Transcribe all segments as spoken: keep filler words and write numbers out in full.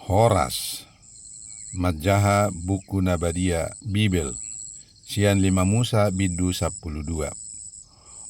Horas, manjaha buku na badia Bibel, sian lima Musa bindu sampulu dua.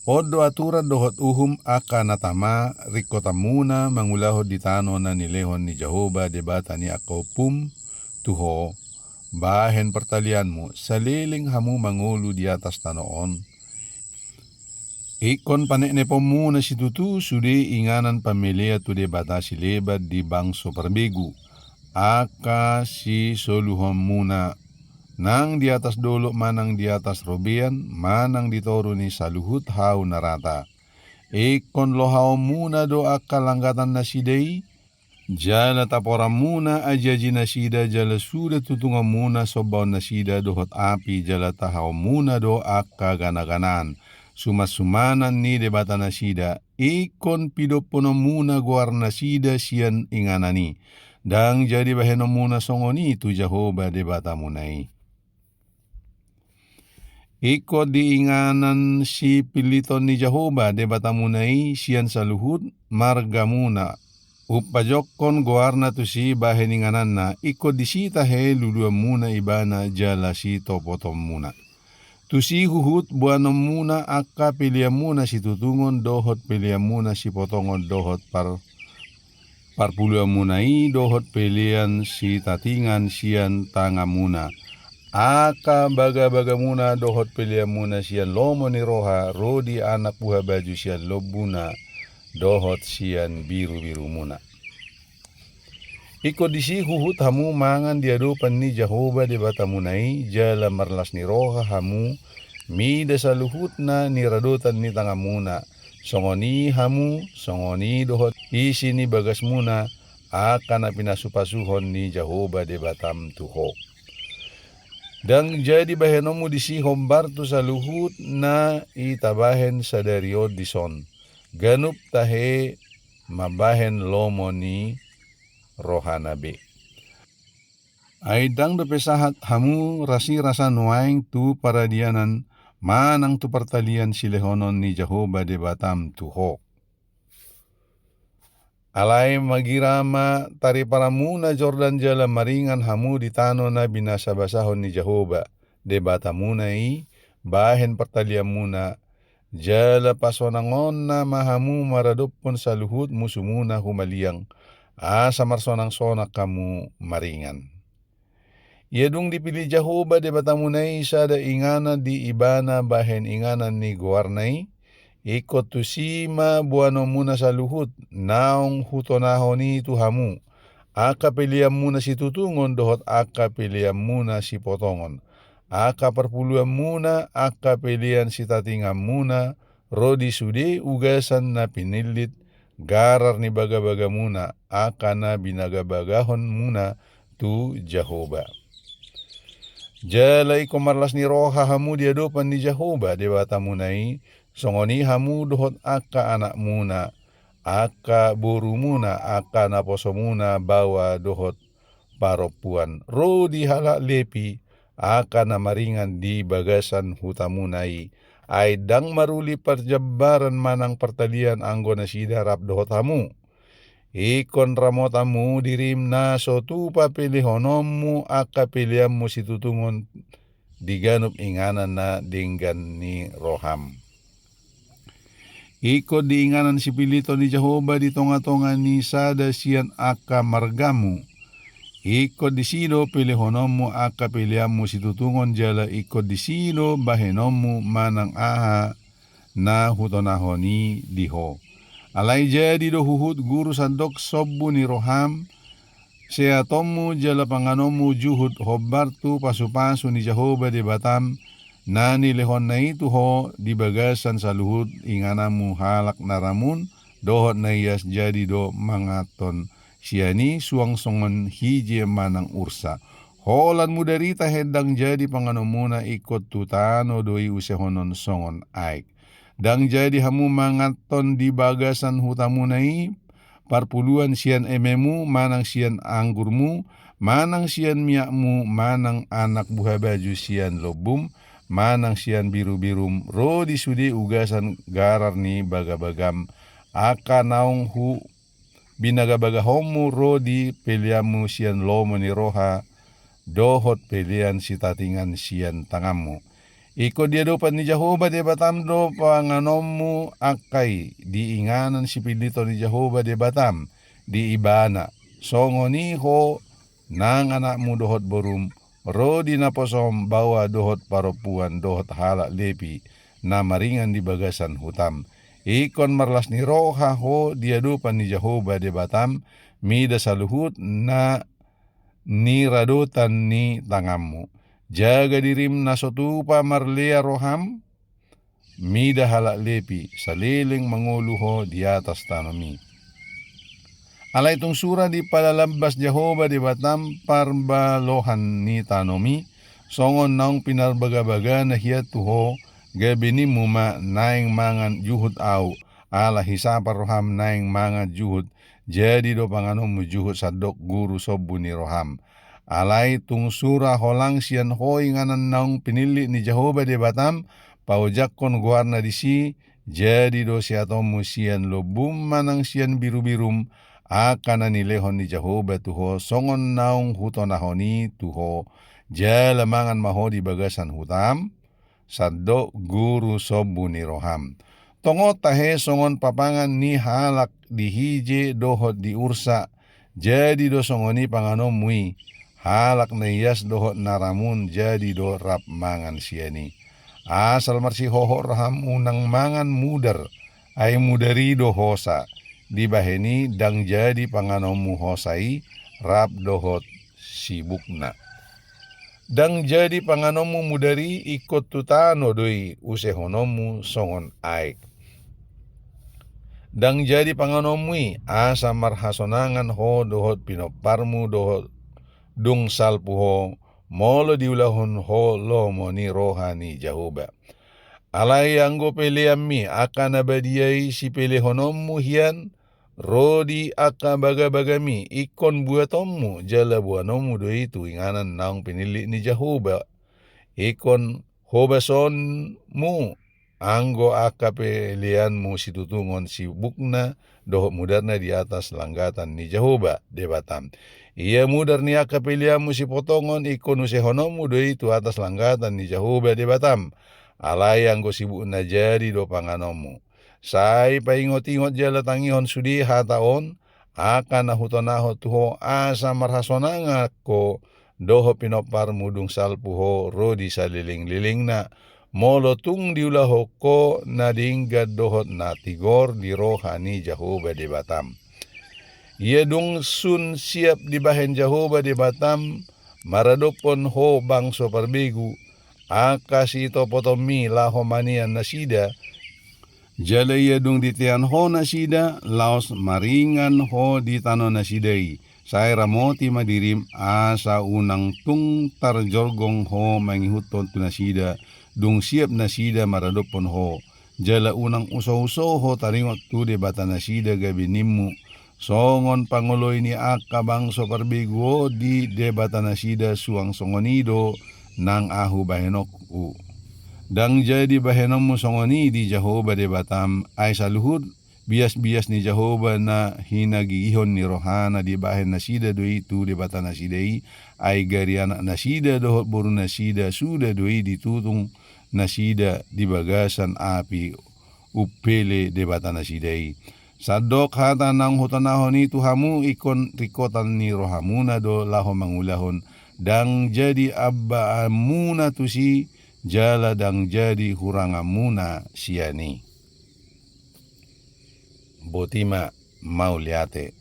On do aturan dohot uhum angka na tama ringkotanmuna mangulahon di tano na nilehon ni Jahowa Debata ni angka ompum tu ho, bahen partalianmu, saleleng hamu mangolu di atas tano on. Ingkon panepneponmuna situtu sude inganan pamelean tu debata sileban di bangso parbegu, angka sisoluhonmuna, nang di atas dolok manang di atas robean, manang di toru ni saluhut hau na rata. Ingkon lohaonmuna do angka langgatannasida i, jala taporanmuna ajiajinasida, jala suda tutungonmuna sombaonnasida dohot api, jala tahaonmuna do angka ganaganaan sumansumanan ni debatanasida, ingkon pidompononmuna goarnasida sian inganan i. Ndang jadi bahenonmuna songon i tu Jahowa Debatamuna i. Ingkon di inganan sipilliton ni Jahowa Debatamuna i sian saluhut margamuna, umpajongjongkon goarna tusi bahen ingananna, ingkon disi tahe luluanmuna ibana jala sitopotonmuna. Tusi huhut boanonmuna angka peleanmuna situtungon dohot peleanmuna sipotongon dohot par parpuluanmuna i dohot pelean sitatingan sian tanganmuna, angka bagabagamuna dohot peleanmuna sian lomo ni roha ro di anak buhabaju sian lombuna dohot sian birubirumuna. Ingkon disi huhut hamu mangan di adopan ni Jahowa Debatamuna i, jala marlas ni roha hamu mida saluhutna ni radotan ni tanganmuna, songon i hamu, songon i dohot isi ni bagasmuna, angka na pinasupasuhon ni Jahowa Debatam tu ho. Ndang jadi bahenonmu disi hombar tu saluhut na i tabahen sadari on dison, ganup tahe mambahen lomo ni rohana be. Ai ndang dope sahat hamu rasirasa nuaeng tu paradianan manang tu partalian silehonon ni Jahowa Debatam tu ho. Alai magira ma tariparanmuna Jordan jala maringan hamu di tano na binasabasahon ni Jahowa Debatamuna i bahen partalianmuna, jala pasonangonna ma hamu maradophon saluhut musumuna humaliang, asa marsonangsonang hamu maringan. Ia dung dipillit Jahowa Debatamuna i sada inganan di Ibana bahen inganan ni goarna i, ingkon tusi ma boanonmuna saluhut naung hutonahon i tu hamu, angka peleanmuna situtungon dohot angka peleanmuna sipotongon, angka parpuluanmuna, angka pelean sitatinganmuna, ro di sude ugasan na pinillit, garar ni bagabagamuna, angka na binagabagahonmuna tu Jahowa. Jala ingkon marlas ni roha hamu di adopan ni Jahowa Debatamuna i, songon i hamu dohot angka anakmuna, angka borumuna, angka naposomuna baoa dohot parompuan, ro di halak Lepi, angka na maringan di bagasan hutamuna i, ai ndang maruli parjambaran manang partalian anggo nasida rap dohot hamu. Ingkon ramotanmu dirim na so tupa pelehononmu angka peleanmu situtungon di ganup inganan na denggan ni roham. Ingkon di inganan sipilliton ni Jahowa di tongatonga ni sada sian angka margamu. Ingkon disi do pelehononmu angka peleanmu situtungon jala ingkon disi do bahenonmu manang aha na hutonahon i di ho. Alai jadi do huhut guru sandok sombu ni roham, seatonmu jala panganonmu juhut hombar tu pasupasu ni Jahowa Debatam, na nilehonna i tu ho di bagasan saluhut ingananmu halak na ramun dohot na ias, jadi do manganhon sian i suang songon hije manang ursa. Holan mudar i tahe ndang jadi panganonmuna, ingkon tu tano do i usehonon songon aek. Ndang jadi hamu manganhon di bagasan hutamuna i parpuluan sian ememu, manang sian anggurmu, manang sian miakmu, manang anak buhabaju sian lombum, manang sian birubirum, ro di sude ugasan garar ni bagabagam, angka naung hu binagabagahonmu ro di peleanmu sian lomo ni roha dohot pelean sitatingan sian tanganmu. Ingkon di adopan ni Jahowa Debatam do panganonmu angka i di inganan sipilliton ni Jahowa Debatam di Ibana. Songon i ho nang anakmu dohot borum, ro di naposom, baoa dohot parompuan dohot halak Lepi na maringan di bagasan hutam. Ingkon marlas ni roha ho di adopan ni Jahowa Debatam, mida saluhut na niradotan ni tanganmu. Jaga dirim na so tupa marlea roham, mida halak Lepi, saleleng mangolu ho di atas tanomi. Alai tung sura dipalalambas Jahowa Debatam parbalohan ni tanomi, songon naung pinarbagabagana hian tu ho, gabe nimmu ma naeng mangan juhut ahu, ala hisapar roham naeng mangan juhut, jadi do panganonmu juhut sandok guru sombu ni roham. Alai tung sura holang sian ho inganan naung pinillit ni Jahowa Debatam, paojakhon goarna disi, jadi do seatonmu sian lombum manang sian birubirum, angka na nilehon ni Jahowa tu ho, songon naung hutonahon i tu ho, jala mangan ma ho di bagasan hutam, sandok guru sombu ni roham. Tongon tahe songon papangan ni halak dihije dohot diursa, jadi do songon i panganonmu i, halak na ias dohot na ramun jadi do rap mangan sian i. Asal marsihohot roham unang mangan mudar, ai mudar i do hosa, dibahen i ndang jadi panganonmu hosa i rap dohot sibukna. Ndang jadi panganonmu mudar i, ingkon tu tano do i usehononmu songon aek. Ndang jadi panganonmu i, asa marhasonangan ho dohot pinomparmu dohot dung salpu ho, molo diulahon ho lomo ni roha ni Jahowa. Alai anggo peleanmi, angka na badia i sipelehononmu hian, ro di angka bagabagami, ingkon buatonmu, jala boanonmu do i tu inganan naung pinillit ni Jahowa. Ingkon hobasonmu, anggo angka peleanmu situtungon sibukna, dohot mudarna di atas langgatan ni Jahowa Debatam. Ia mudar ni angka peleanmu sipotongon, ingkon usehononmu do i tu atas langgatan ni Jahowa Debatam. Alai anggo sibukna jadi do panganonmu. Sai paingotingot jala tangihon sude hata on, angka na hutonahon tu ho asa marhasonangan ho dohot pinomparmu dung salpu ho ro di salelenglelengna, molo tung diulahon ho na denggan dohot na tigor di roha ni Jahowa Debatam. Ia dung sun siap dibahen Jahowa Debatam maradophon ho bangso parbegu, angka sitopotonmi laho manean nasida, jala ia dung ditean ho nasida, laos maringan ho di tano nasida i, sai ramoti ma dirim, asa unang tung tarjorgong ho mangihuthon tu nasida, dung siap nasida maradophon ho. Jala unang usouso ho taringot tu debata nasida gabe nimmu, songon pangoloi ni angka bangso parbegu on di debata nasida, suang songon i do nang ahu bahenonku. Ndang jadi bahenonmu songon i di Jahowa Debatam, ai saluhut biasbias ni Jahowa na hinagigihon ni rohana dibahen nasida do i tu debata nasida i, ai gari anak nasida dohot boru nasida suda do i ditutung nasida di bagasan api umpele debata nasida i. Sandok hata naung hutonahon i tu hamu, ingkon ringkotan ni rohamuna do laho mangulahon, ndang jadi ambaanmuna tusi, jala ndang jadi huranganmuna sian i. Boti ma, mauliate.